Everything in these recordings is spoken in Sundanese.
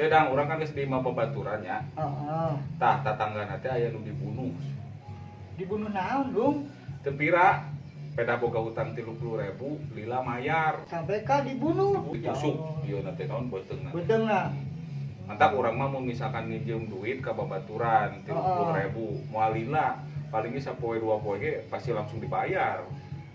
Ya dang, urang kan geus di imah babaturan nya. Heeh. Tah, tatanggana teh aya nu dibunuh. Dibunuh naon, Dung? Teu pira, pedah boga hutang 30.000, lila mayar. Sampai ka dibunuh. Ditusuk, ieu na teh naon beuteungna. Beuteungna. Mantak urang mah mun misalkan nginjem duit ka babaturan 30.000, moal lila, paling ge sapoe dua poe ge pasti langsung dibayar.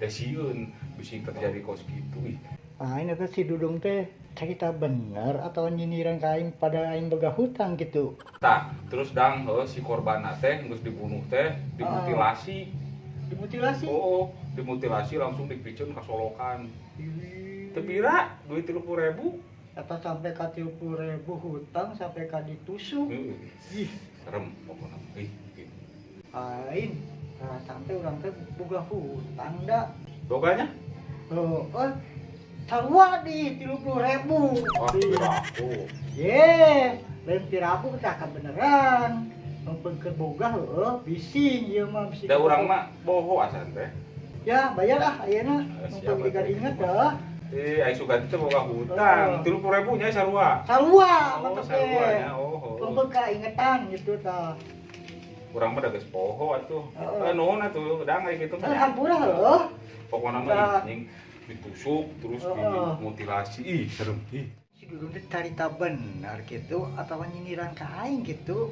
Da sieun bisi terjadi kos kitu ih. Ah, ini teh si Dudung teh cerita bener atau nyinyiran ka aing pada aing boga hutang gitu. Tah, terus dang heuh si korbanna teh geus dibunuh teh dimutilasi. Dimutilasi? Oh, dimutilasi langsung dipiceun ka solokan. Teu pira duit 30.000. Atau sampai ka 30.000 hutang sampai ka ditusuk. Heeh. Ih, serem pokokna. Ih, gitu. Aing nah, sampai urang teh boga hutang da. Boganya? Oh, oh, sarua di 30.000. Wah, piraku. Ye, lain piraku tah beneran. Numpang boga heueuh, bising ieu mah bising. Da urang mah boho asan teh. Ya, bayar ah ayeuna. Eh, Numpang siap, diga atuh. Inget dah. Eh, ai sugan teh boga hutang. Oh. 30.000 nya sarua. Sarua Oh, mah teh. sarua nya. Oh, oh. Numpang kaingetan gitu tah. Urang mah da geus poho atuh. Heeh. Eh, nuhun atuh, dang ai kitu mah. Eh, hampura heueuh. Pokokna mah Tah. anjing ditusuk terus Heeh. dimutilasi. Ih, serem. Ih. Si Dudung teh carita bener gitu atau nyinyiran ka aing gitu.